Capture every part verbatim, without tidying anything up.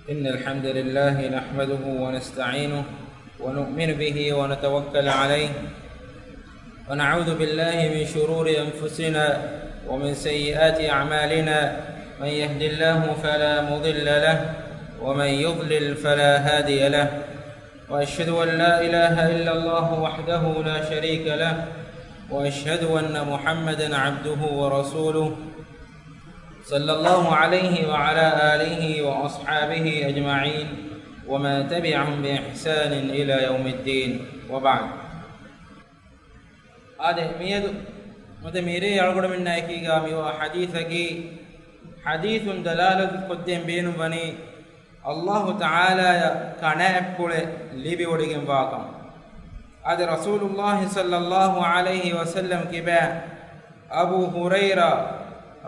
إن الحمد لله نحمده ونستعينه ونؤمن به ونتوكل عليه، ونعوذ بالله من شرور أنفسنا ومن سيئات أعمالنا. من يهد الله فلا مضل له، ومن يضلل فلا هادي له. وأشهد أن لا إله إلا الله وحده لا شريك له، وأشهد أن محمدا عبده ورسوله، صلى الله عليه وعلى آله وأصحابه أجمعين، ومن تبعهم بإحسان إلى يوم الدين، وبعد. އާދެ، މިއަދު ނުވަތަ މިރޭ އަޅުގަނޑުމެންނާ އެކީގާ މިވާ ޙަދީޘަކީ، ޙަދީޘުން ދަލާލަތު ކޮށްދޭން ބޭނުންވަނީ، އައްލާހު ތަޢާލާޔަށް ކަނާތްޕުޅެއް ލިބިވޮޑިގެންވާކަން. އާދެ، ރަސޫލުއްލާހި ޞައްލައްލާހު ޢަލައިހި ވަސައްލަމް ކިބާ އަބޫ ހުރައިރާ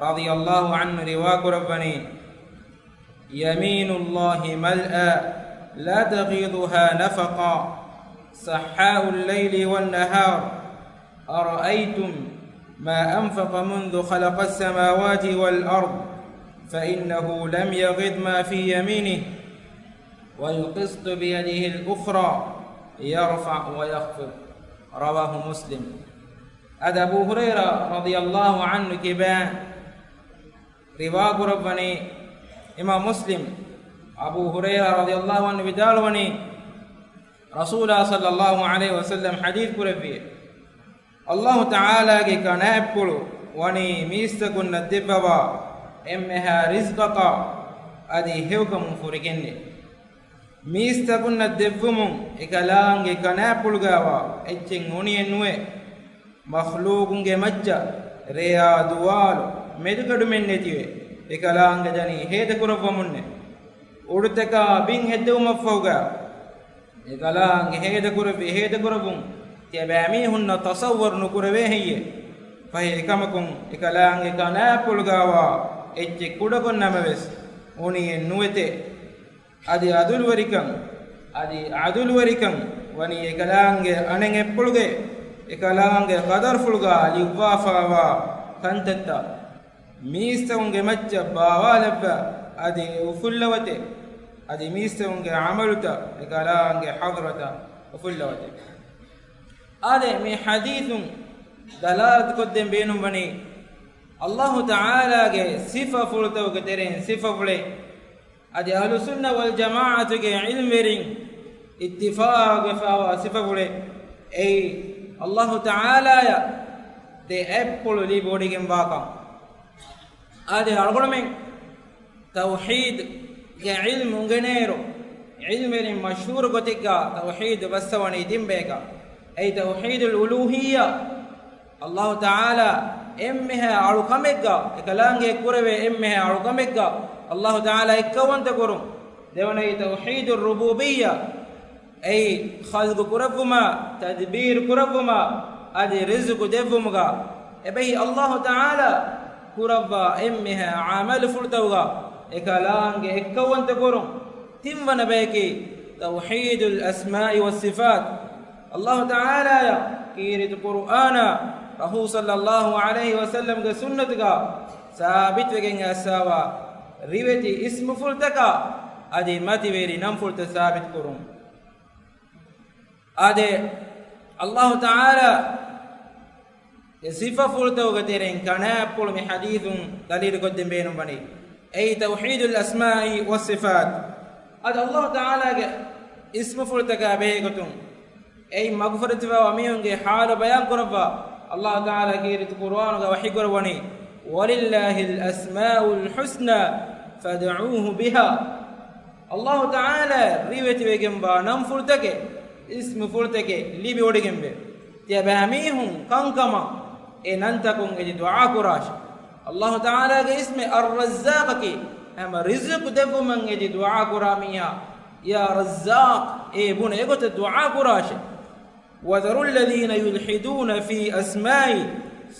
ރަޟިޔައްލާހު ޢަންހު ރިވާކުރައްވަނީ، يمين الله ملأى لا تغيضها نفقا، سحاء الليل والنهار، أرأيتم ما أنفق منذ خلق السماوات والأرض، فإنه لم يغض ما في يمينه، والقسط بيده الأخرى، يرفع ويخفض. رواه مسلم. އާދެ، އަބޫ ހުރައިރާ ރަޟިޔައްލާހު ޢަންހު ކިބާ ރިވާކުރައްވަނީ، އިމާމް މުސްލިމް، އަބޫ ހުރައިރާ ރަޟިޔައްލާހު ޢަންހު ވިދާޅުވަނީ، ރަސޫލާ ޞައްލައްލާހު ޢަލައިހި ވަސައްލަމް ޙަދީޘް ކުރެއްވި، އައްލާހު ތަޢާލާގެ ކަނާތްޕުޅު ވަނީ މީސްތަކުންނަށް ދެއްވަވާ އެންމެހާ ރިޒްޤަކާ އަދި ހެޔޮކަމުން ފުރިގެންނޭ. މީސްތަކުންނަށް ދެއްވުމުން އެކަލާނގެ ކަނާތްޕުޅުގާވާ އެއްޗެއް އުނިއެއް ނުވޭ. މަޚްލޫޤުންގެ މައްޗަށް ރެޔާ ދުވާލު މެދުގަޑުމެއް ނެތިވެ، އެކަލާނގެ ދަނީ ހޭދަކުރައްވަމުންނެ. އުޑުތަކާ ބިން ހެއްދެވުމަށްފަހުގަ އެކަލާނގެ ހޭދަކުރެއްވި ހޭދަކުރެއްވުން ތިޔަބައިމީހުންނަށް ތަޞައްވަރު ނުކުރެވޭ ހެއްޔޭ؟ ފަހެ އެކަމަކުން އެކަލާނގެ ކަނާތްޕުޅުގާވާ އެއްޗެއް ކުޑަކޮށް ނަމަވެސް އުނިއެއް ނުވެތޭ. އަދި ޢަދުލުވެރިކަން، އަދި ޢަދުލުވެރިކަން ވަނީ އެކަލާނގެ އަނެއް އެއްޕުޅުގެ، އެކަލާނގެ ޤަދަރުފުޅުގާ ލިއްވާފާވާ ކަންތައްތައް މީސްތަކުންގެ މައްޗަށް ބާވާލައްވާ އަދި އެ އުފުއްލަވަތެ. އަދި މީސްތަކުންގެ ޢަމަލުތައް އެކަލާނގެ ޙަޟްރަތަށް އުފުއްލަވަތެ. އާދެ، މި ޙަދީޘުން ދަލާލަތު ކޮށްދޭން ބޭނުންވަނީ، އައްލާހު ތަޢާލާގެ ސިފަފުޅުތަކުގެ ތެރެއިން ސިފަފުޅެއް، އަދި އަހްލުއްސުންނަ ވަލްޖަމާޢަތުގެ ޢިލްމުވެރިން އިއްތިފާޤުވެފާވާ ސިފަފުޅެއް. އެއީ، އައްލާހު ތަޢާލާޔަށް ދެ އަތްޕުޅު ލިބިވޮޑިގެންވާކަން. އާދެ، އަޅުގަނޑުމެން ތައުޙީދުގެ ޢިލްމު އުނގެނޭއިރު، ޢިލްމުވެރިން މަޝްހޫރު ގޮތެއްގާ ތައުޙީދު ބައްސަވަނީ ތިން ބަޔަކަށް. އެއީ ތައުޙީދުލް އުލޫހިއްޔާ، އައްލާހު ތަޢާލާ އެންމެހާ އަޅުކަމެއްގާ، އެކަލާނގެ ކުރެވޭ އެންމެހާ އަޅުކަމެއްގާ އައްލާހު ތަޢާލާ އެއްކައުވަންތަ ކުރުން. ދެވަނައީ ތައުޙީދުއް ރުބޫބިއްޔާ، އެއީ ޚަލްޤު ކުރެއްވުމާ، ތަދްބީރު ކުރެއްވުމާ، އަދި ރިޒުޤު ދެއްވުމުގާ އެބަހީ އައްލާހު ތަޢާލާ ކުރައްވާ އެންމެހާ ޢަމަލުފުޅުތަކުގާ އެކަލާނގެ އެއްކައުވަންތަ ކުރުން. ތިންވަނަ ބަޔަކީ ތައުޙީދުލް އަސްމާއި ވައްޞިފާތް. އައްލާހު ތަޢާލާޔަށް ކީރިތި ޤުރުއާނާ، ރަސޫލު ޞައްލައްލާހު ޢަލައިހި ވަސައްލަމްގެ ސުންނަތުގާ ސާބިތުވެގެން އައިސްފާވާ ރިވެތި އިސްމުފުޅުތަކާ އަދި މަތިވެރި ނަންފުޅުތައް ސާބިތުކުރުން. އާދެ، އައްލާހު ތަޢާލާ ގެ ސިފަފުޅުތަކުގެ ތެރެއިން ކަނާތްޕުޅު މި ޙަދީޘުން ދަލީލުކޮށްދޭން ބޭނުންވަނީ. އެއީ ތައުޙީދުލް އަސްމާއި ވައްޞިފާތް. އަދި އައްލާހު ތަޢާލާގެ އިސްމުފުޅުތަކާ ބެހޭގޮތުން އެއީ މަގުފުރެތިވާ މީހުންގެ ޙާލު ބަޔާންކުރައްވާ. އައްލާހު ތަޢާލާ ކީރިތި ޤުރުއާނުގަ ވަޙީކުރައްވަނީ، وَلِلَّهِ الْأَسْمَاءُ الْحُسْنَى فَادْعُوهُ بِهَا. އައްލާހު ތަޢާލާ ރިވެތިވެގެންވާ ނަންފުޅުތަކެއް، އިސްމުފުޅުތަކެއް ލިބިވޮޑިގެންވޭ. ތިޔަބައިމީހުން ކަންކަމަށް އެ ނަންތަކުން އެދި ދުޢާ ކުރާށޭ. އައްލާހު ތަޢާލާގެ އިސްމެއް އައްރައްޒާޤަކީ، ހަމަ ރިޒުޤު ދެއްވުމަށް އެދި ދުޢާ ކުރާ މީހާ، ޔާ ރައްޒާޤް އޭ ބުނެ އެގޮތަށް ދުޢާ ކުރާށޭ. وَذَرُوا الَّذِينَ يُلْحِدُونَ فِي أَسْمَائِهِ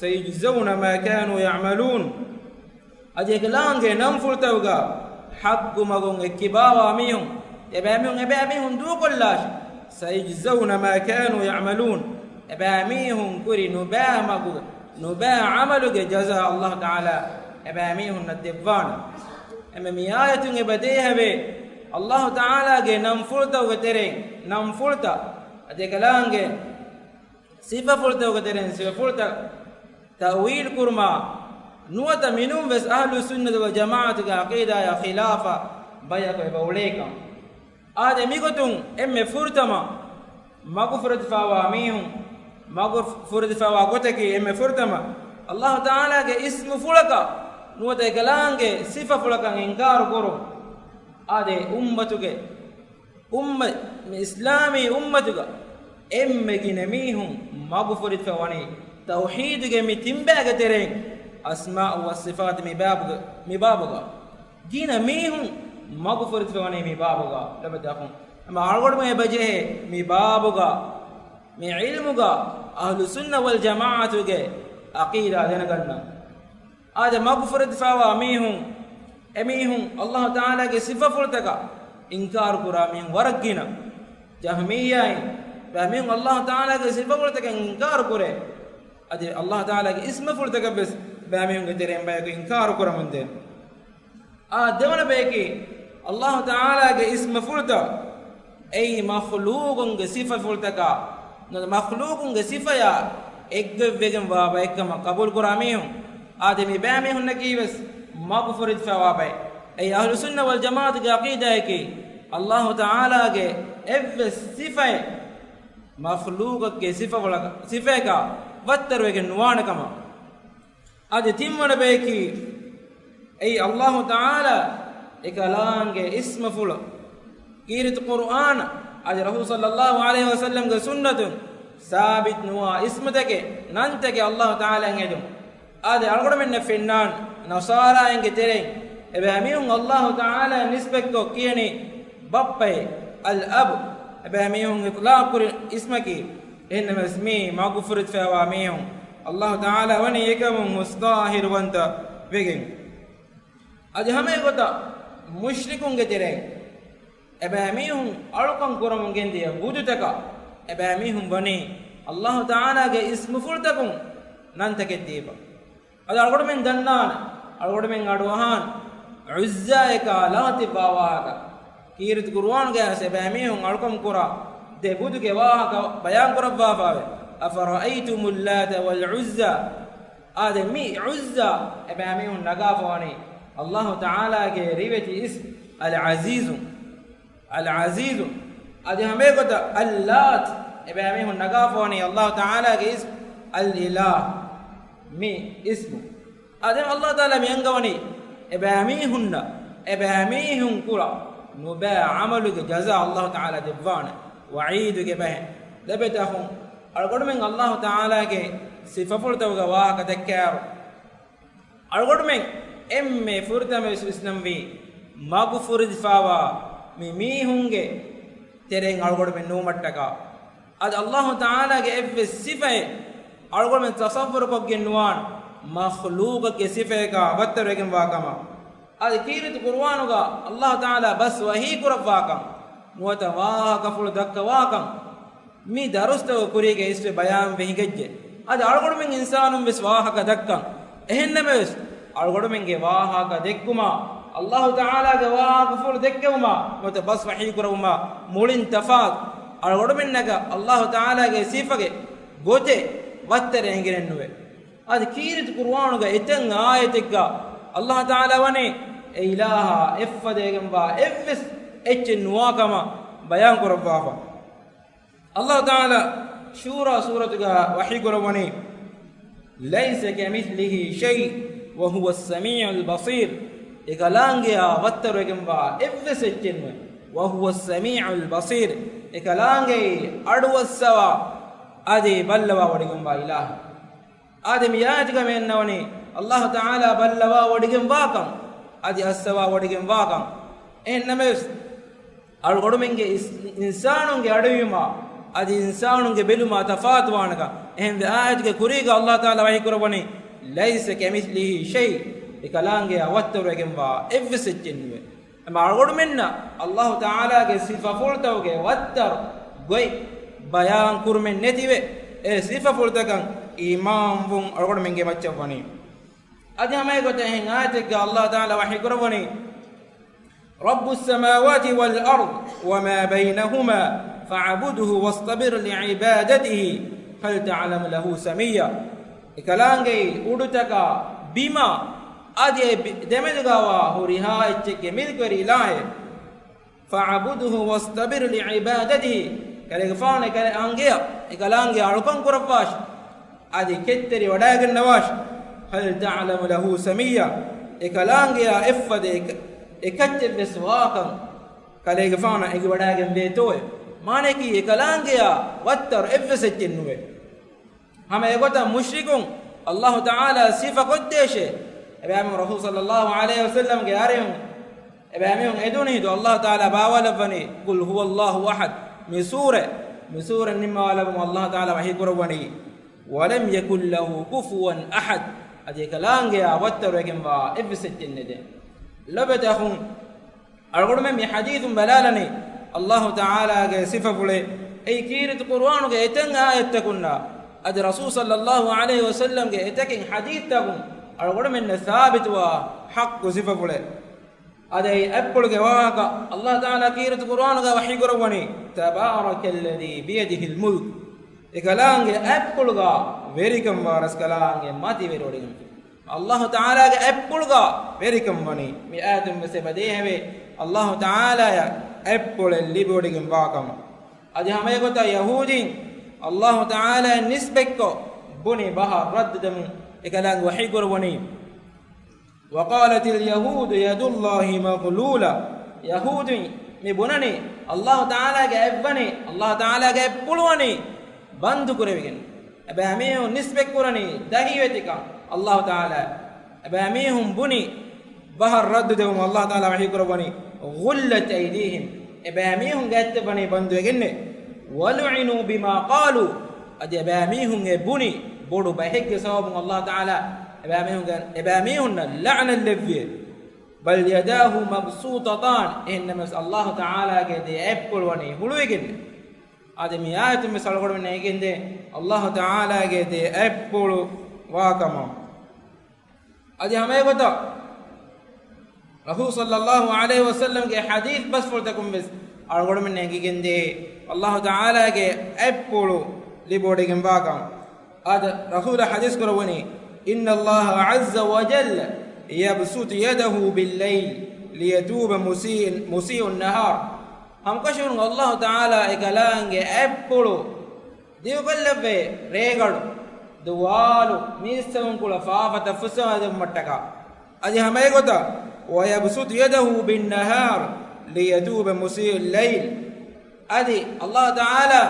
سَيُجْزَوْنَ مَا كَانُوا يَعْمَلُونَ. އަދި އެކަލާނގެ ނަންފުޅުތަކުގަ ޙައްޤު މަގުން އެއްކިބާވާ މީހުން، އެބައިމީހުން، އެބައިމީހުން ދޫކޮށްލާށޭ. سَيُجْزَوْنَ مَا كَانُوا يَعْمَلُونَ. އެބައިމީހުން ކުރި ނުބައި މަގުގެ، ނުބައި ޢަމަލުގެ ޖަޒާ އައްލާހު ތަޢާލާ އެބައިމީހުންނަށް ދެއްވާނެ. އެމެ މި އާޔަތުން އެބަ ދޭހަވޭ، ﷲ ތަޢާލާގެ ނަންފުޅުތަކުގެ ތެރެއިން ނަންފުޅުތައް، އަދި އެކަލާނގެ ސިފަފުޅުތަކުގެ ތެރެއިން ސިފަފުޅުތައް ތައުވީލު ކުރުމާ ނުވަތަ މިނޫން ވެސް އަހްލުއްސުންނަތި ވަލްޖަމާޢަތުގެ ޢަޤީދާއާ ޚިލާފަށް ބަޔަކު އެބަ އުޅޭކަން. އާދެ، މިގޮތުން އެންމެ ފުރަތަމަ މަގުފުރެދިފައިވާ މީހުން، މަގުފުރެދިފައިވާ ގޮތަކީ އެންމެ ފުރަތަމަ ﷲ ތަޢާލާގެ އިސްމުފުޅަކަށް ނުވަތަ އެކަލާނގެ ސިފަފުޅަކަށް އިންކާރު ކުރުން. އާދެ، އުއްމަތުގެ، އުއްމަ-، މި އިސްލާމީ އުއްމަތުގަ އެންމެ ގިނަ މީހުން މަގުފުރެދިފައިވަނީ ތައުޙީދުގެ މި ތިންބައިގެ ތެރެއިން، އަސްމާއު ވައްޞިފާތު މި ބާބުގަ، މި ބާބުގަ. ގިނަ މީހުން މަގުފުރެދިފައިވަނީ މި ބާބުގަ ލަބަދަކުން. ހަމަ އަޅުގަނޑުމެން އެބަޖެހޭ މި ބާބުގަ، މި ޢިލްމުގަ އަހްލުއްސުންނަ ވަލްޖަމާޢަތުގެ ޢަޤީދާ ދެނެގަންނަން. އާދެ، މަގުފުރެދިފައިވާ މީހުން، އެމީހުން ﷲ ތަޢާލާގެ ސިފަފުޅުތަކަށް އިންކާރު ކުރާ މީހުން ވަރަށް ގިނަ. ޖަހްމިއްޔާއިން ބައިމީހުން ﷲ ތަޢާލާގެ ސިފަފުޅުތަކަށް އިންކާރު ކުރޭ. އަދި ﷲ ތަޢާލާގެ އިސްމުފުޅުތަކަށް ވެސް ބައިމީހުންގެ ތެރެއިން ބަޔަކު އިންކާރު ކުރަމުންދޭ. އާ، ދެވަނަ ބަޔަކީ، ﷲ ތަޢާލާގެ އިސްމުފުޅުތައް އެއީ މަޚްލޫޤުންގެ ސިފަފުޅުތަކާ، ނުވަތަ މަޚްލޫޤުންގެ ސިފަޔާ އެއްގޮތްވެގެން ވާ ބައެއްކަމަށް ޤަބޫލުކުރާ މީހުން. އާދެ، މި ބައިމީހުންނަކީ ވެސް މަގުފުރެދިފައިވާ ބައެއް. އެއީ އަހްލުއްސުންނަ ވަލްޖަމާޢަތުގެ ޢަޤީދާއަކީ، ﷲ ތަޢާލާގެ އެއްވެސް ސިފައެއް މަޚްލޫޤަކުގެ ސިފަފުޅަކަށް، ސިފަޔަކާ ވައްތަރުވެގެން ނުވާނެ ކަމަށް. އަދި ތިންވަނަ ބަޔަކީ، އެއީ ﷲ ތަޢާލާ އެކަލާނގެ އިސްމުފުޅު ކީރިތި ޤުރުއާން އަދި ރަސޫލު ޞައްލައްލާހު ޢަލައިހި ވަސައްލަމްގެ ސުންނަތުން ސާބިތު ނުވާ އިސްމުތަކެއް، ނަންތަކެއް ﷲ ތަޢާލާއަށް އެދުން. އާދެ، އަޅުގަނޑުމެންނަށް ފެންނާން ނަޞާރާއިންގެ ތެރެއިން އެބައިމީހުން ﷲ ތަޢާލާ ނިސްބަތްކޮށް ކިޔަނީ ބައްޕައޭ، އަލްއަބް، އެބައިމީހުން އިޠްލާޤު ކުރި އިސްމަކީ. އެހެންނަމަވެސް މީ މަގުފުރެދިފައިވާ މީހުން ﷲ ތަޢާލާ ވަނީ އެކަމުން މުސްތާހިރުވަންތަ ވެގެން. އަދި ހަމައެގޮތަށް މުޝްރިކުންގެ ތެރެއިން އެބައިމީހުން އަޅުކަން ކުރަމުން ގެންދިޔަ ބުދުތަކަށް އެބައިމީހުން ވަނީ ﷲ ތަޢާލާގެ އިސްމުފުޅުތަކުން ނަންތަކެއް ދީފަ. އަދި އަޅުގަނޑުމެން ދަންނާނެ، އަޅުގަނޑުމެން އަޑުއަހާން ޢުއްޒާއަކާ ލާތެއް ވާ ވާހަކަ. ކީރިތި ޤުރުއާނުގައި ވެސް އެބައިމީހުން އަޅުކަން ކުރާ ދެ ބުދުގެ ވާހަކަ ބަޔާން ކުރައްވާފައެވެ. أفرأيتم اللات والعزى. އާދެ، މި ޢުއްޒާ އެބައިމީހުން ނަގާފަވަނީ ﷲ ތަޢާލާގެ ރިވެތި އިސް އަލް ޢަޒީޒު. އަލް ޢަޒީޒު. އަދި ހަމައެގޮތަށް އައްލާތް އެބައިމީހުން ނަގާފަވަނީ ﷲ ތަޢާލާގެ އިސް އަލް އިލާހް މި އިސްމު. އާދެ، ﷲ ތަޢާލާ މި އަންގަވަނީ އެބައިމީހުންނަށް، އެބައިމީހުން ކުރާ ނުބައި ޢަމަލުގެ ޖަޒާ ﷲ ތަޢާލާ ދެއްވާނެ ވަޢީދުގެ ބަހެއް. ލަބަތަކުން އަޅުގަނޑުމެން ﷲ ތަޢާލާގެ ސިފަފުޅުތަކުގެ ވާހަކަ ދެއްކާއިރު، އަޅުގަނޑުމެން އެންމެ ފުރަތަމަ ވެސް ވިސްނަންވީ މަގުފުރެދިފައިވާ މި މީހުންގެ ތެރެއިން އަޅުގަނޑުމެން ނުވުމަށްޓަކާ. އަދި ﷲ ތަޢާލާގެ އެއްވެސް ސިފައެއް އަޅުގަނޑުމެން ތަޞައްވުރުކޮށްގެން ނުވާން މަޚްލޫޤަކުގެ ސިފަޔަކާ ވައްތަރުވެގެންވާ ކަމަށް. އަދި ކީރިތި ޤުރުއާނުގަ ﷲ ތަޢާލާ ބަސް ވަޙީ ކުރައްވާކަން ނުވަތަ ވާހަކަފުޅު ދައްކަވާކަން މި ދަރުސްތަކުގެ ކުރީގައި އިސްވެ ބަޔާންވެ ހިނގައްޖެ. އަދި އަޅުގަނޑުމެން އިންސާނުން ވެސް ވާހަކަ ދައްކަން. އެހެންނަމަވެސް، އަޅުގަނޑުމެންގެ ވާހަކަ ދެއްކުމާ، ﷲ ތަޢާލާގެ ވާހަކަފުޅު ދެއްކެވުމާ، ނުވަތަ ބަސް ވަޙީ ކުރެވުމާ މުޅިން ތަފާތު. އަޅުގަނޑުމެންނަކަށް ﷲ ތަޢާލާގެ ސިފަގެ ގޮތެއް ވައްތަރެއް އެނގިގެންނެއްނުވޭ. އަދި ކީރިތި ޤުރުއާނުގަ އެތައް އާޔަތެއްގަ ﷲ ތަޢާލާ ވަނީ އެ އިލާހާ އެއްފަދައިގެންވާ އެއްވެސް އެއްޗެއް ނުވާ ކަމަށް ބަޔާން ކުރައްވާފަ. ﷲ ތަޢާލާ ޝޫރާ ސޫރަތުގަ ވަޙީ ކުރައްވަނީ، ليس كمثله شيء وهو السميع البصير. އެކަލާނގެއާ ވައްތަރުވެގެންވާ އެއްވެސް އެއްޗެއް ނުވޭ. وهو السميع البصير. އެކަލާނގެއީ އަޑުއައްސަވާ އަދި ބައްލަވާވޮޑިގެންވާ އިލާހު. އާދެ، މި އާޔަތުގަ މި އަންނަވަނީ ﷲ ތަޢާލާ ބައްލަވާވޮޑިގެންވާކަން އަދި އައްސަވާވޮޑިގެންވާކަން. އެހެންނަމަވެސް، އަޅުގަނޑުމެންގެ އިސް-، އިންސާނުންގެ އަޑުއިވުމާ އަދި އިންސާނުންގެ ބެލުމާ ތަފާތުވާނެކަން. އެހެންވެ، އާޔަތުގެ ކުރީގަ ﷲ ތަޢާލާ ވަޙީ ކުރައްވަނީ، ليس كمثله شيء. އެކަލާނގެއާ ވައްތަރުވެގެންވާ އެއްވެސް އެއްޗެއް ނުވޭ. އެމަ އަޅުގަނޑުމެންނަށް ﷲ ތަޢާލާގެ ސިފަފުޅުތަކުގެ ވައްތަރު ގޮތް ބަޔާން ކުރުމެއް ނެތިވެ، އެ ސިފަފުޅުތަކަށް އީމާންވުން އަޅުގަނޑުމެންގެ މައްޗަށް ވަނީ. އަދި ހަމައެގޮތަށް އެހެން އާޔަތެއްގަ ﷲ ތަޢާލާ ވަޙީ ކުރައްވަނީ، رب السماوات والأرض وما بينهما فاعبده واصطبر لعبادته هل تعلم له سميا. އެކަލާނގެ އުޑުތަކާ ބިމާ އަދި އެ ބި-، ދެމެދުގަވާ ހުރިހާ އެއްޗެއްގެ މިލްކުވެރި އިލާހެއް. فاعبده واصطبر لعبادته. ކަލޭގެފާނު އެކަލާނގެއަށް، އެކަލާނގެއަށް އަޅުކަން ކުރައްވާށި. އަދި ކެތްތެރިވަޑައިގަންނަވާށި. هل تعلم له سميا. އެކަލާނގެއާ އެއްފަދަ އެކ-، އެކައްޗެއްވެސް ވާކަން ކަލޭގެފާނަށް އެނގިވަޑައިގެން ވޭތޯއެ؟ މާނައަކީ އެކަލާނގެއާ ވައްތަރު އެއްވެސް އެއްޗެއް ނުވޭ. ހަމަ އެގޮތަށް މުޝްރިކުން އައްލާހު ތަޢާލާ ސިފަ ކޮށްދޭށޭ. އެބައިމީހުން ރަސޫލު ޞައްލައްލާހު ޢަލައިހި ވަސައްލަމްގެ އަރިހުން އެބައިމީހުން އެދުނީ ދޯ؟ އައްލާހު ތަޢާލާ ބާވާލައްވަނީ، قل هو الله أحد، މި ސޫރަ، މި ސޫރަ ނިންމަވާލައްވަމުން އައްލާހު ތަޢާލާ ވަޙީ ކުރައްވަނީ، ولم يكن له كفوا أحد، އަދި އެކަލާނގެއާ ވައްތަރުވެގެންވާ އެއްވެސް އެއްޗެއް ނެތޭ. ލޮބެތި އަޚުން، އަޅުގަނޑުމެން މި ޙަދީޘުން ބަލާލަނީ އައްލާހު ތަޢާލާގެ ސިފަފުޅެއް. އެއީ ކީރިތި ޤުރުއާނުގެ އެތައް އާޔަތްތަކުންނާ އަދި ރަސޫލު ޞައްލައްލާހު ޢަލައިހި ވަސައްލަމްގެ އެތަކެއް ޙަދީޘްތަކުން އަޅުގަނޑުމެންނަށް ސާބިތުވާ ޙައްޤު ސިފަފުޅެއް. އަދި އެއްޕުޅުގެ ވާހަކަ އައްލާހު ތަޢާލާ ކީރިތި ޤުރުއާނުގަ ވަޙީ ކުރައްވަނީ، تبارك الذي بيده الملك. އެކަލާނގެ އަތްޕުޅުގަ ވެރިކަން ވާ ރަސްކަލާނގެ މަތިވެރިވޮޑިގެންފި. އައްލާހު ތަޢާލާގެ އަތްޕުޅުގަ ވެރިކަން ވަނީ. މި އާޔަތުން ވެސް އެބަ ދޭހަވޭ އައްލާހު ތަޢާލާއަށް އަތްޕުޅެއް ލިބިވޮޑިގެން ވާކަމަށް. އަދި ހަމައެގޮތަށް ޔަހޫދީން އައްލާހު ތަޢާލާއަށް ނިސްބަތްކޮށް ބުނި ބަހަށް ރައްދު ދެމުން އެކަލާނގެ ވަޙީ ކުރައްވަނީ، وقالت اليهود يد الله مغلولة. ޔަހޫދީން މި ބުނަނީ އައްލާހު ތަޢާލާގެ އަތްވަނީ، އައްލާހު ތަޢާލާގެ އަތްޕުޅުވަނީ ބަންދު ކުރެވިގެން. އެބައިމީހުން ނިސްބަތް ކުރަނީ ދަހީވެތިކަން އައްލާހު ތަޢާލާ. އެބައިމީހުން ބުނި ބަހަށް ރައްދު ދެވުމުން އައްލާހު ތަޢާލާ ވަޙީ ކުރައްވަނީ، غلت أيديهم. އެބައިމީހުންގެ އަތްތައް ވަނީ ބަންދުވެގެންނޭ. ولعنوا بما قالوا. އަދި އެބައިމީހުން އެ ބުނި ބޮޑު ބަހެއްގެ ސަބަބުން އައްލާހު ތަޢާލާ އެބައިމީހުންގެ، އެބައިމީހުންނަށް ލަޢުނަތް ލެއްވިއޭ. بل يداه مبسوطتان. އެހެންނަމަވެސް އައްލާހު ތަޢާލާގެ ދެ އަތްޕުޅު ވަނީ ހުޅުވިގެން. އަދި މި އާޔަތުން ވެސް އަޅުގަނޑުމެންނަށް އެނގެންދޭ އައްލާހު ތަޢާލާގެ ދެ އަތްޕުޅު ވާކަމަށް. އަދި ހަމައެގޮތަށް ރަސޫލު ޞައްލައްލާހު ޢަލައިހި ވަސައްލަމްގެ ޙަދީޘް ބަސްފުޅުތަކުން ވެސް އަޅުގަނޑުމެން އެނގިގެންދޭ އައްލާހު ތަޢާލާގެ އަތްޕުޅު ލިބިވޮޑިގެން ވާކަން. އާދެ، ރަސޫލާ ޙަދީޘް ކުރައްވަނީ، إن الله عز وجل يبسط يده بالليل ليتوب مسيء، مسيء النهار. ހަމަކަށަވަރުން އައްލާހު ތަޢާލާ އެކަލާނގެ އަތްޕުޅު ދިގުކޮށްލެއްވޭ ރޭގަޑު ދުވާލު މީސްތަކުން ކުޅަ ފާފަތައް ފުއްސަވާދެއްވުމަށްޓަކާ. އަދި ހަމައެގޮތަށް، ويبسط يده بالنهار ليتوب مسيء الليل. އަދި އައްލާހު ތަޢާލާ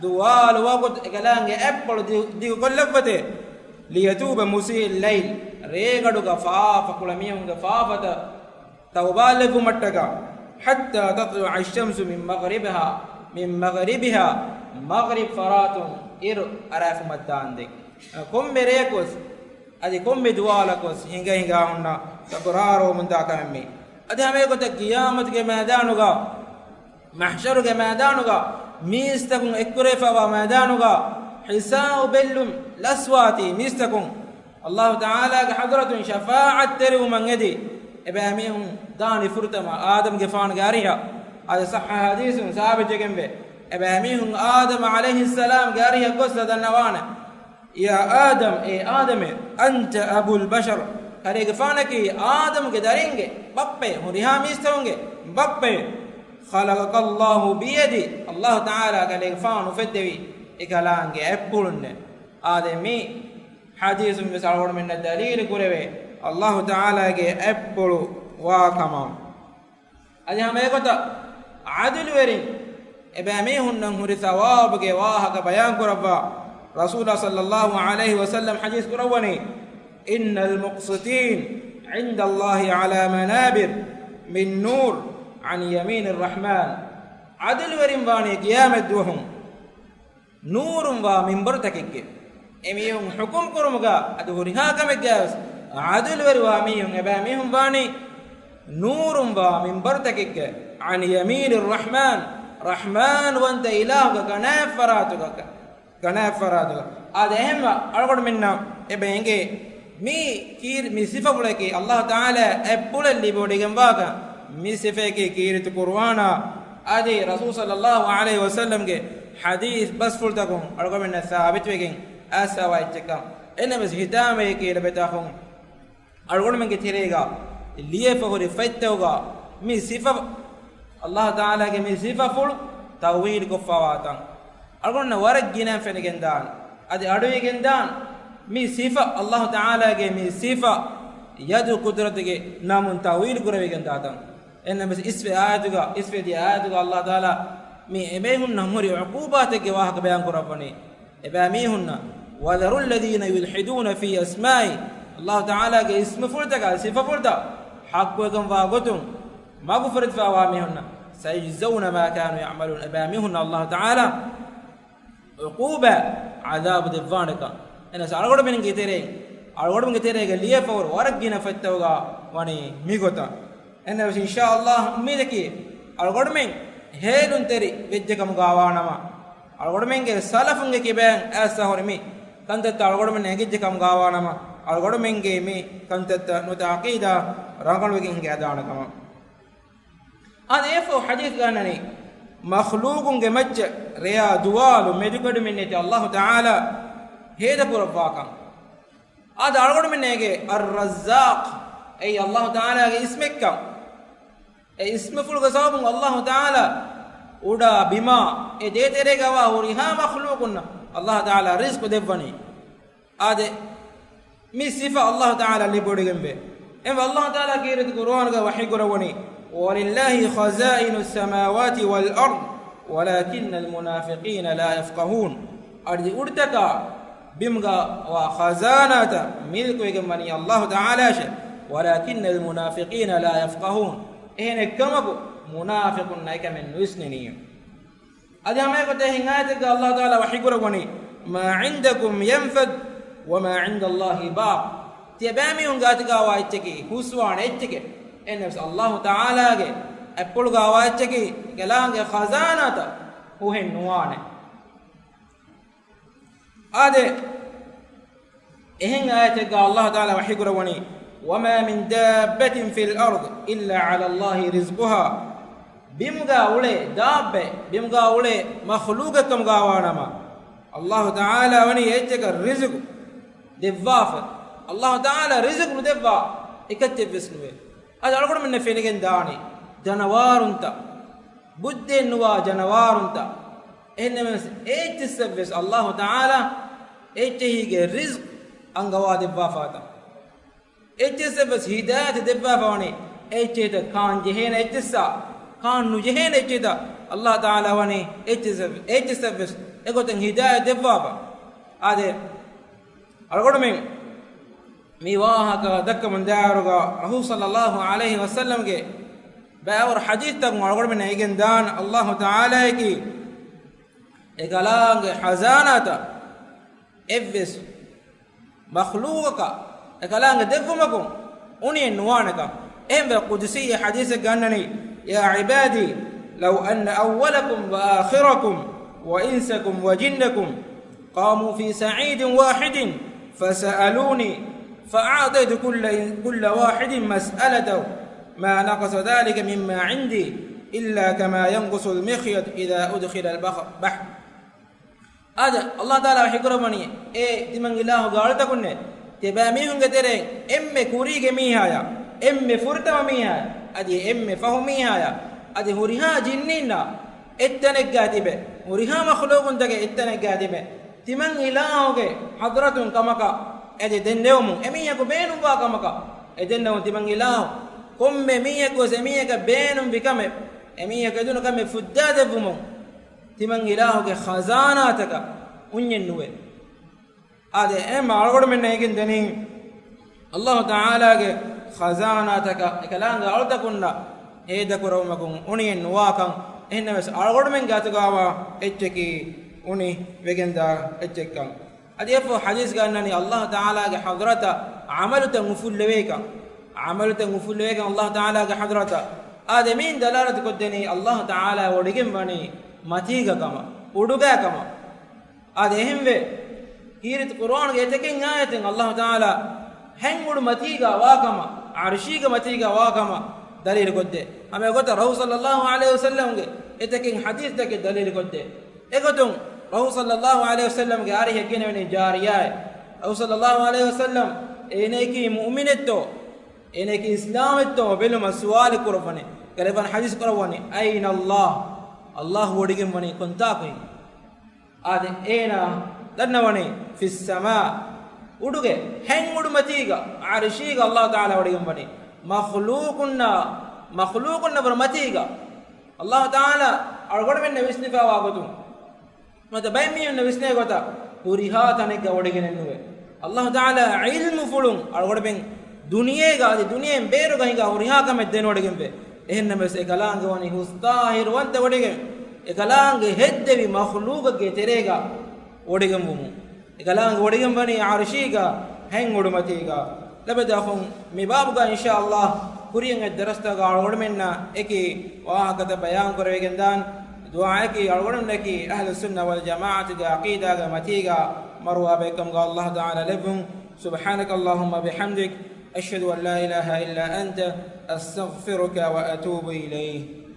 ދުވާލު ވަގުތު އެކަލާނގެ އަތްޕުޅު ދި-، ދިގުކޮށްލައްވަތޭ، ليتوب مسيء الليل، ރޭގަޑުގަ ފާފަ ކުޅަ މީހުންގެ ފާފަތައް ތައުބާލެއްވުމަށްޓަކާ، حتى تطلع الشمس من مغربها، من مغربها، މަޣްރިބް ފަރާތުން އިރު އަރާފުމަށްދާންދެން. ކޮންމެ ރެޔަކުވެސް، އަދި ކޮންމެ ދުވާލަކުވެސް ހިނގަ ހިނގާ ހުންނަ ތަކުރާރުވަމުންދާ ކަމެއްމީ. އަދި ހަމައެގޮތަށް ޤިޔާމަތުގެ މައިދާނުގަ، މަޙްޝަރުގެ މައިދާނުގަ، މީސްތަކުން އެއްކުރެވިފައިވާ މައިދާނުގަ، ހިސާބު ބެއްލުން ލަސްވާތީ މީސްތަކުން، އައްލާހު ތަޢާލާގެ ޙަޟްރަތުން ޝަފާޢަތްތެރިވުމަށް އެދި، އެބައިމީހުން ދާނީ ފުރަތަމަ އާދަމްގެފާނުގެ އަރިހަށް. އާދެ، ޞައްޙަ ޙަދީޘުން ސާބިތުވެގެންވޭ، އެބައިމީހުން އާދަމް ޢަލައިހިއްސަލާމްގެ އަރިހަށް ގޮސް ދަންނަވާނެ. يا آدم، އޭ އާދަމޭ، أنت أبو البشر، ކަލޭގެފާނަކީ އާދަމްގެ ދަރިންގެ ބައްޕައޭ، ހުރިހާ މީސްތަކުންގެ ބައްޕައޭ. خلقك الله بيده، އައްލާހު ތަޢާލާ ކަލޭގެފާނު އުފެއްދެވީ އެކަލާނގެ އަތްޕުޅުންނޭ. އާދެ، މި ޙަދީޘުން ވެސް އަޅުގަނޑުމެންނަށް ދަލީލު ކުރެވޭ އައްލާހު ތަޢާލާގެ އަތްޕުޅު ވާ ކަމަށް. އަދި ހަމައެގޮތަށް ޢަދުލުވެރިން އެބައިމީހުންނަށް ހުރި ޘަވާބުގެ ވާހަކަ ބަޔާން ކުރައްވާ، ރަސޫލާ ޞައްލައްލާހު ޢަލައިހި ވަސައްލަމް ޙަދީޘް ކުރައްވަނީ، إن المقسطين عند الله على منابر من نور عن يمين الرحمن. ޢަދުލުވެރިން ވާނީ ޤިޔާމަތްދުވަހުން ނޫރުން ވާ މިންބަރުތަކެއްގެ. އެމީހުން ޙުކުމް ކުރުމުގަ އަދި ހުރިހާ ކަމެއްގައިވެސް ޢަދުލުވެރިވާ މީހުން އެބައިމީހުން ވާނީ ނޫރުން ވާ މިންބަރުތަކެއްގެ، عن يمين الرحمن، ރަޙްމާންވަންތަ އިލާހުގެ ކަނާތްފަރާތުގަ، ކަނާތްފަރާތުގަ. އާދެ، އެހެންވެ އަޅުގަނޑުމެންނަށް އެބަ އެނގޭ މި ކީރި-، މި ސިފަފުޅަކީ އައްލާހު ތަޢާލާ އަތްޕުޅެއް ލިބިވޮޑިގެންވާކަން. މި ސިފައަކީ ކީރިތި ޤުރުއާނާ އަދި ރަސޫލު ޞައްލައްލާހު ޢަލައިހި ވަސައްލަމްގެ ޙަދީޘް ބަސްފުޅުތަކުން އަޅުގަނޑުމެންނަށް ސާބިތުވެގެން އައިސްފަވާ އެއްޗެއްކަން. އެހެންނަމަވެސް ހިތާމައެކީ ލަބެތާކުން އަޅުގަނޑުމެންގެ ތެރޭގަ ލިޔެފަ ހުރި ފޮތްތަކުގަ މި ސިފަ، އައްލާހު ތަޢާލާގެ މި ސިފަފުޅު ތައުވީލު ކޮށްފަވާތަން. އަޅުގަނޑު ވަރަށް ގިނައިން ފެނިގެންދާނެ. އަދި އަޑުއިވިގެންދާނެ މި ސިފަ، އައްލާހު ތަޢާލާގެ މި ސިފަ ޔަދު ޤުދުރަތުގެ ނަމުން ތައުވީލު ކުރެވިގެންދާތަން. އެހެންނަމަވެސް އިސްވެ އާޔަތުގަ، އިސްވެ ދިޔަ އާޔަތުގަ އައްލާހު ތަޢާލާ މި އެބޭފުޅުންނަށް ހުރި ޢުޤޫބާތެއްގެ ވާހަކަ ބަޔާން ކުރައްވަނީ. އެބައިމީހުންނަށް، وَذَرُوا الَّذِينَ يُلْحِدُونَ فِي أَسْمَائِهِ، އައްލާހު ތަޢާލާގެ އިސްމުފުޅުތަކާ ސިފަފުޅުތައް ޙައްޤުވެގެންވާ ގޮތުން މަގުފުރެދިފައިވާ މީހުންނަށް، سَيُجْزَوْنَ مَا كَانُوا يَعْمَلُونَ، އެބައިމީހުންނަށް އައްލާހު ތަޢާލާ ޢުޤޫބާ، ޢަޛާބު ދެއްވާނެކަން. އެހެނަސް އަޅުގަނޑުމެންގެ ތެރެއިން، އަޅުގަނޑުމެންގެ ތެރޭގަ ލިޔެފަ ހުރި ވަރަށް ގިނަ ފޮތްތަކުގަ ވަނީ މިގޮތަށް. އެހެނަސް އިންޝާﷲ އުއްމީދަކީ އަޅުގަނޑުމެން ހޭލުންތެރި ވެއްޖެ ކަމުގަވާނަމަ، އަޅުގަނޑުމެންގެ ސަލަފުންގެ ކިބައިން އައިސްފަ ހުރި މި ކަންތައްތައް އަޅުގަނޑުމެން އެނގިއްޖެ ކަމުގަވާނަމަ، އަޅުގަނޑުމެންގެ މި ކަންތައްތައް ނުވަތަ ޢަޤީދާ ރަނގަޅުވެގެން ހިނގައިދާނެ ކަމަށް. އަދި އެފަހު ޙަދީޘްގަ އަންނަނީ، މަޚްލޫޤުންގެ މައްޗަށް ރެޔާ ދުވާލު މެދުކެޑުމިންނެތި އައްލާހު ތަޢާލާ ހޭދަކުރައްވާކަން. އާދެ، އަޅުގަނޑުމެންނޭގެ އައްރައްޒާޤް އެއީ އައްލާހު ތަޢާލާގެ އިސްމެއްކަން. އެ އިސްމުފުޅުގެ ސަބަބުން އައްލާހު ތަޢާލާ އުޑާ ބިމާ އެ ދޭތެރޭގަވާ ހުރިހާ މަޚްލޫޤުންނަށް އައްލާހު ތަޢާލާ ރިޒްޤު ދެއްވަނީ. އާދެ، މި ސިފަ އައްލާހު ތަޢާލާ ލިބިވޮޑިގެންވޭ. އެހެންވެ އައްލާހު ތަޢާލާ ކީރިތި ޤުރުއާނުގަ ވަޙީކުރައްވަނީ، وَلِلَّهِ خَزَائِنُ السَّمَاوَاتِ وَالْأَرْضِ وَلَكِنَّ الْمُنَافِقِينَ لَا يَفْقَهُونَ. އަދި އުޑުތަކާ ބިމުގަ ވާ ޚަޒާނާތައް މިލްކުވެގެން ވަނީ އައްލާހު ތަޢާލާއަށެ، وَلَكِنَّ الْمُنَافِقِينَ لَا يَفْقَهُونَ. އެހެނެއްކަމަކު މުނާފިޤުންނަށް އެކަމެއް ނުވިސްނެނީ. އަދި ހަމައެގޮތަށް އެހެން އާޔަތެއްގަ އައްލާހު ތަޢާލާ ވަޙީކުރައްވަނީ، مَا عِندَكُمْ يَنْفَدُ وَمَا عِندَ اللَّهِ بَاقٍ. ތިޔަބައިމީހުން ގާތުގަވާ އެއްޗަކީ ހުސްވާނެ އެއްޗެކޭ. އެހެނަސް އައްލާހު ތަޢާލާގެ އަތްޕުޅުގަވާ އެއްޗަކީ އެކަލާނގެ ޚަޒާނާތައް ހުހެއް ނުވާނެ. އާދެ، އެހެން އާޔަތެއްގަ އައްލާހު ތަޢާލާ ވަޙީކުރައްވަނީ، وَمَا مِنْ دَابَّةٍ فِي الْأَرْضِ إِلَّا عَلَى اللَّهِ رِزْقُهَا. ބިމުގަ އުޅޭ ދާއްބައެއް، ބިމުގަ އުޅޭ މަޚްލޫޤެއްކަމުގަވާނަމަ، އައްލާހު ތަޢާލާ ވަނީ އެއްޗަކަށް ރިޒުޤު ދެއްވާފަ. އައްލާހު ތަޢާލާ ރިޒުޤު ނުދެއްވާ އެކައްޗެއްވެސް ނުވޭ. އަދި އަޅުގަނޑުމެންނަށް ފެނިގެން ދާނީ ޖަނަވާރުންތައް، ބުއްދައެއް ނުވާ ޖަނަވާރުންތައް، އެހެންނަމަވެސް އެއްޗިއްސަށްވެސް އައްލާހު ތަޢާލާ އެއްޗެހީގެ ރިޒްޤު އަންގަވާ ދެއްވާފާތަން. އެއްޗިއްސަށްވެސް ހިދާޔަތު ދެއްވާފާވަނީ އެއްޗެހިތައް ކާން ޖެހޭނެ އެއްޗިއްސާ، ކާން ނުޖެހޭނެ އެއްޗިހިތައް އައްލާހު ތަޢާލާ ވަނީ އެއްޗިއްސަށް، އެއްޗިއްސަށްވެސް އެގޮތަށް ހިދާޔަތު ދެއްވާފަ. އާދެ، އަޅުގަނޑުމެން މި ވާހަކަ ދައްކަމުން ދާއިރުގަ ރަސޫލު ޞައްލައްލާހު ޢަލައިހި ވަސައްލަމްގެ ބައިވަރު ޙަދީޘްތަކުން އަޅުގަނޑުމެންނަށް އެނގެން ދާން އައްލާހު ތަޢާލާއަކީ އެކަލާނގެ ޚަޒާނާތައް އެއްވެސް މަޚްލޫޤަކަށް އެކަލާނގެ ދެއްވުމަކުން އުނިއެއް ނުވާނެކަން. އެހެންވެ، ޤުދުސީ ޙަދީޘެއްގަ އަންނަނީ، يَا عِبَادِي لَوْ أَنَّ أَوَّلَكُمْ وَآخِرَكُمْ وَإِنسَكُمْ وَجِنَّكُمْ قَامُوا فِي صَعِيدٍ وَاحِدٍ فَسَأَلُونِي فَأَعْطَيْتُ كُلَّ، كُلَّ وَاحِدٍ مَسْأَلَتَهُ مَا نَقَصَ ذَلِكَ مِمَّا عِنْدِي إِلَّا كَمَا يَنْقُصُ الْمِخْيَطُ إِذَا أُدْخِلَ الْبَحْرُ. އާދެ، އައްލާހު ތަޢާލާ ވަޙީކުރައްވަނީ، އޭ ތިމަން އިލާހުގެ އަޅުތަކުންނޭ، ތިޔަބައިމީހުންގެ ތެރެއިން އެންމެ ކުރީގެ މީހާޔާ، އެންމެ ފުރަތަމަ މީހާޔާ، އަދި އެންމެ ފަހު މީހާޔާ، އަދި ހުރިހާ ޖިންނީންނާ އެއްތަނެއްގަ ތިބެ، ހުރިހާ މަޚްލޫޤުންތަކެއް އެއްތަނެއްގަ ތިބެ، ތިމަން އިލާހުގެ ޙަޟްރަތުން ކަމަކަށް އެދި ދެންނެވުމުން، އެމީހަކު ބޭނުންވާ ކަމަކަށް އެދެންނެވުން، ތިމަން އިލާހު ކޮންމެ މީހަކުވެސް އެމީހަކަށް ބޭނުންވި ކަމެއް، އެމީހަކަށް އެދުނު ކަމެއް ފުއްދާ ދެއްވުމުން، ތިމަން އިލާހުގެ ޚަޒާނާތަކަށް އުންޏެއް ނުވޭ. އާދެ، އެހެންމަ އަޅުގަނޑުމެންނަށް އެނގެން ދެނީ، އައްލާހު ތަޢާލާގެ ޚަޒާނާތަކަށް އެކަލާނގެ އަޅުތަކުންނަށް ހޭދަކުރެވުމަކުން އުނިއެއް ނުވާކަން. އެހެންނަމަވެސް އަޅުގަނޑުމެންގެ އަތުގަވާ އެއްޗަކީ އުނި ވެގެންދާ އެއްޗެއްކަން. އަދި އެފަހު ޙަދީޘްގަ އަންނަނީ، އައްލާހު ތަޢާލާގެ ޙަޟްރަތަށް ޢަމަލުތައް އުފުއްލެވޭކަން، ޢަމަލުތައް އުފުއްލެވޭކަން އައްލާހު ތަޢާލާގެ ޙަޟްރަތަށް. އާދެ، މިއިން ދަލާލަތު ކޮށްދެނީ އައްލާހު ތަޢާލާ ވޮޑިގެން ވަނީ މަތީގަ ކަމަށް، އުޑުގަ ކަމަށް. އާދެ، އެހެންވެ، ކީރިތި ޤުރުއާނުގެ އެތަކެއް އާޔަތެއް އައްލާހު ތަޢާލާ ހެން އުޑު މަތީގަ ވާކަމަށް، ޢަރުޝީގެ މަތީގަ ވާކަމަށް، ދަލީލުކޮށްދޭ. ހަމަ އެގޮތަށް ރަސޫލު ޞައްލައްލާހު ޢަލައިހި ވަސައްލަމްގެ އެތަކެއް ޙަދީޘްތަކެއް ދަލީލުކޮށްދޭ. އެގޮތުން ރަސޫލު ޞައްލައްލާހު ޢަލައިހި ވަސައްލަމްގެ އަރިހަށް ގެނެވެނީ ޖާރިޔާއެއް. ރަސޫލު ޞައްލައްލާހު ޢަލައިހި ވަސައްލަމް އޭނައަކީ މުއުމިނެއްތޯ؟ އޭނައަކީ އިސްލާމެއްތޯ ބެލުމަށް ސުވާލެއް ކުރައްވަނީ. ކަލޭގެފާނު ޙަދީޘް ކުރައްވަނީ، "أين الله؟" ﷲ ވޮޑިގެންވަނީ ކޮންތާކު؟ އާދެ، އޭނާ ދަންނަވަނީ، "في السماء." އުޑުގެ ހެން އުޑުމަތީގަ، ޢަރުޝީގަ ﷲ ތަޢާލާ ވޮޑިގެންވަނީ. މަޚްލޫޤުންނާ، މަޚްލޫޤުންނަށް ވުރެ މަތީގަ. ﷲ ތަޢާލާ އަޅުގަނޑުމެންނަށް ވިސްނިފައިވާ ގޮތުން، ނުވަތަ ބައެއް މީހުންނަށް ވިސްނޭ ގޮތަށް ހުރިހާ ތަނެއްގަ ވޮޑިގެނެއް ނުވޭ. ﷲ ތަޢާލާ ޢިލްމުފުޅުން އަޅުގަނޑުމެން ދުނިޔޭގަ އަދި ދުނިޔެއިން ބޭރުގަ ހިނގާ ހުރިހާ ކަމެއް ދެނެވޮޑިގެންވޭ. އެހެންނަމަވެސް އެކަލާނގެ ވަނީ ހުސްޠާހިރުވަންތަ ވޮޑިގެން، އެކަލާނގެ ހެއްދެވި މަޚްލޫޤެއްގެ ތެރޭގަ ވޮޑިގެންވުމުން. އެކަލާނގެ ވޮޑިގެންވަނީ ޢަރުޝީގަ ހެން އުޑުމަތީގަ. ލަބެދާ އަޚުން، މި ބާބުގަ އިންޝާﷲ ކުރިޔަށް އޮތް ދަރަސްތަކުގަ އަޅުގަނޑުމެންނަށް އެކި ވާހަކަތައް ބަޔާން ކުރެވިގެންދާން. ދުޢާއަކީ އަޅުގަނޑުމެންނަކީ އަހްލުއްސުންނަ ވަލްޖަމާޢަތުގެ ޢަޤީދާގެ މަތީގަ މަރުވާ ބައެއްކަމުގަ ﷲ ތަޢާލާ ލެއްވުން. سبحانك اللهم وبحمدك، أشهد أن لا إله إلا أنت، أستغفرك وأتوب إليك.